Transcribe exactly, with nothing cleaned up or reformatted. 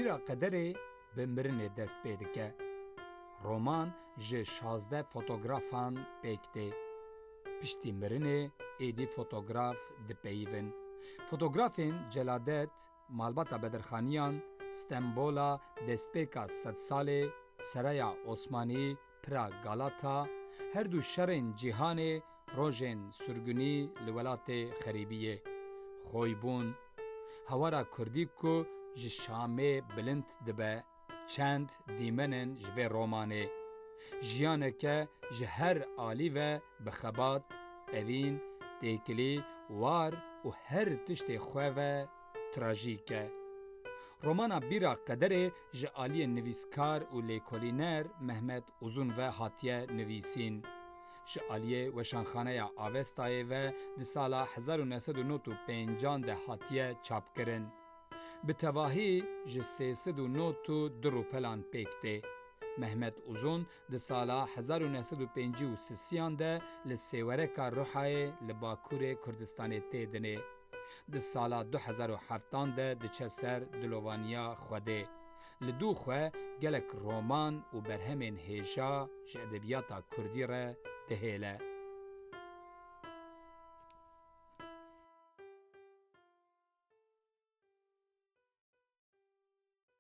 Bîra qederê bi mirinê dest pê dike. Roman ji şazdeh fotografan pêk tê. Piştî mirinê êdî fotograf dipeyivin. Fotografên Celadet, Malbata Bedirxaniyan, Stenbola, Destpêka Sedsalê, Seraya Osmanî, Pira Galata, her du şerên cîhanê, rojên surgunî li welatê xerîbiyê, Xoybûn, hewara kurdî ku ji Şamê bilind dibe, çend dîmenên ji vê romanê. Jiyaneke ji her alî ve bi xebat, evîn, têkilî, war û her tiştê xwe ve trajîk e. Romana Bîra Qederê ji aliyê nivîskar û lêkolîner Mehmet Uzun ve hatiye nivîsîn. Ji aliyê Weşanxaneya Avestayê ve di sala hezar û neh sed û nod û pêncan de hatiye çapkirin. Bi tevahî ji sê sed û nod û du rûpelan pêk tê. Mehmet Uzun di sala hezar û neh sed û pêncî û sisiyan de li Sêwereka Ruhayê li Bakurê Kurdistanê tê dinê. Di sala du hezar û heftan de diçe ser dilovaniya Xwedê. Li dû xwe gelek roman û berhemên hêja ji edebiyata kurdî re dihêle.